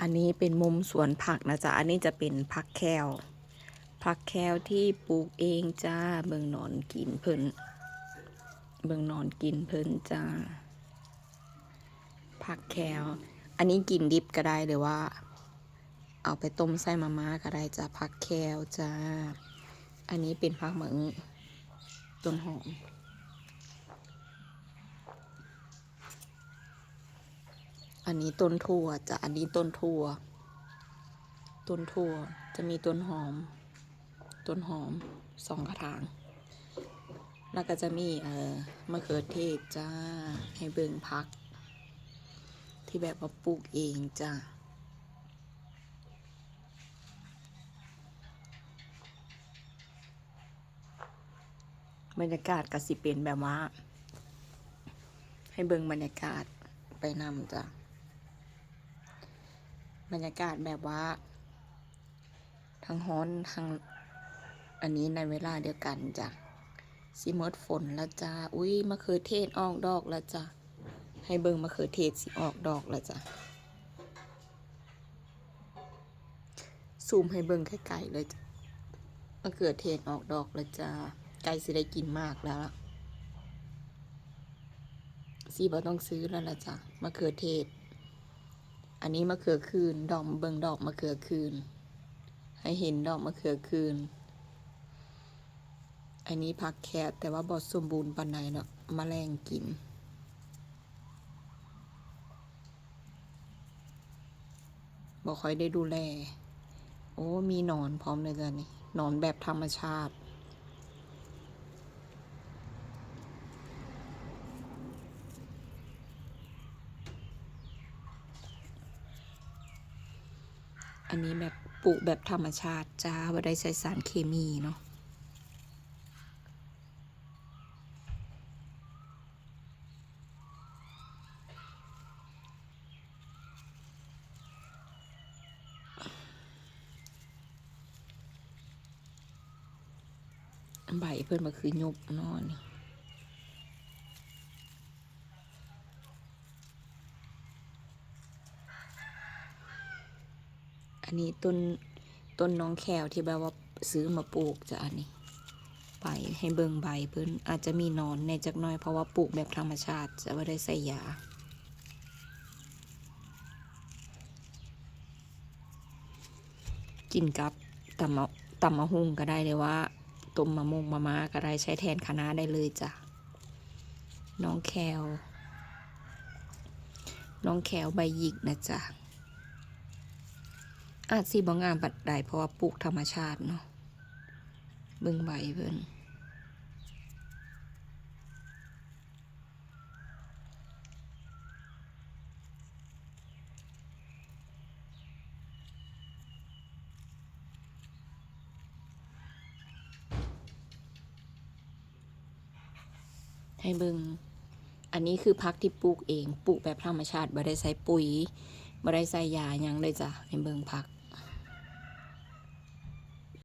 ອັນນີ້ເປັນມຸມສວນຜັກນະຈ໊ະ ອັນນີ້ຈະເປັນຜັກແຂ້ວ ຜັກແຂ້ວທີ່ປູກເອງຈ້າ. ເບິ່ງໜອນກິນເພິ່ນ ເບິ່ງໜອນກິນເພິ່ນຈ້າ ຜັກແຂ້ວ. ອັນນີ້ກິນດິບກໍໄດ້ ຫຼືວ່າເອົາໄປຕົ້ມໃສ່ມາມ່າກໍໄດ້ຈ້າ ຜັກແຂ້ວຈ້າ. ອັນນີ້ເປັນຜັກໝາກ ຕົ້ນຫອມ. ອັນນີ້ຕົ້ນຖົ່ວຈ້າ ອັນນີ້ຕົ້ນຖົ່ວ ຕົ້ນຖົ່ວ ຈະມີຕົ້ນຫອມ ຕົ້ນຫອມສອງກະຖາງ ແລ້ວກໍຈະມີ ເອີ ມະເຂືອເທດຈ້າ. ໃຫ້ເບິ່ງຜັກທີ່ແບບວ່າປູກເອງຈ້າ. ບັນຍາກາດກໍຊິເປັນແບບວ່າ ໃຫ້ເບິ່ງບັນຍາກາດໄປນຳຈ້າ ບັນຍາກາດແບບວ່າທັງຮ້ອນທັງອັນນີ້ໃນເວລາດຽວກັນຈ້າ. ຊິໝົດຝົນແລ້ວຈ້າ ອຸ້ຍ ມະເຂືອເທດອອກດອກແລ້ວຈ້າ. ໃຫ້ເບິ່ງມະເຂືອເທດຊິອອກດອກແລ້ວຈ້າ. ຊູມໃຫ້ເບິ່ງໃກ້ໆເລີຍ ມະເຂືອເທດອອກດອກແລ້ວຈ້າ ໃກ້ຊິໄດ້ກິນໝາກແລ້ວລະ ຊິບໍ່ຕ້ອງຊື້ແລ້ວລະຈ້າ ມະເຂືອເທດ. ອັນນີ້ມະເຂືອຂືນ ດອກ ເບິ່ງດອກມະເຂືອຂືນ ໃຫ້ເຫັນດອກມະເຂືອຂືນ. ອັນນີ້ຜັກແຄບ ແຕ່ວ່າບໍ່ສົມບູນປານໃດເນາະ ມະແລງກິນ ບໍ່ຄ່ອຍໄດ້ດູແລ. ໂອ້ ມີໜອນພ້ອມເລີຍຈ້ານີ້ ໜອນແບບທຳມະຊາດ. ອັນນີ້ແບບ ປູກແບບທຳມະຊາດຈ້າ ບໍ່ໄດ້ໃສ່ສານເຄມີເນາະ. ໃບເພິ່ນມັນຄືຍຸບເນາະນີ້. ອັນນີ້ຕົ້ນ ຕົ້ນນ້ອງແຄວທີ່ແບບວ່າຊື້ມາປູກຈ້າ ອັນນີ້ ໃບ ໃຫ້ເບິ່ງໃບເພິ່ນ ອາດຈະມີໜອນແດ່ຈັກໜ້ອຍ ເພາະວ່າປູກແບບທຳມະຊາດ ຈະບໍ່ໄດ້ໃສ່ຢາ. ກິນກັບຕຳ ຕຳໝາກຫຸ່ງກໍໄດ້ ຫຼືວ່າຕົ້ມມາມ່ວງມາມ່າກໍໄດ້ ໃຊ້ແທນຄະນ້າໄດ້ເລີຍຈ້າ. ນ້ອງແຄວ ນ້ອງແຄວໃບຫຍິກນະຈ໊ະ ອາດຊິບໍ່ງາມປານໃດ ເພາະວ່າປູກທຳມະຊາດເນາະ. ເບິ່ງໃບເພິ່ນ. ໃຫ້ເບິ່ງ ອັນນີ້ຄືຜັກທີ່ປູກເອງ ປູກແບບທຳມະຊາດ ບໍ່ໄດ້ໃສ່ປຸ໋ຍ ບໍ່ໄດ້ໃສ່ຢາຫຍັງເລີຍຈ້າ. ໃຫ້ເບິ່ງຜັກ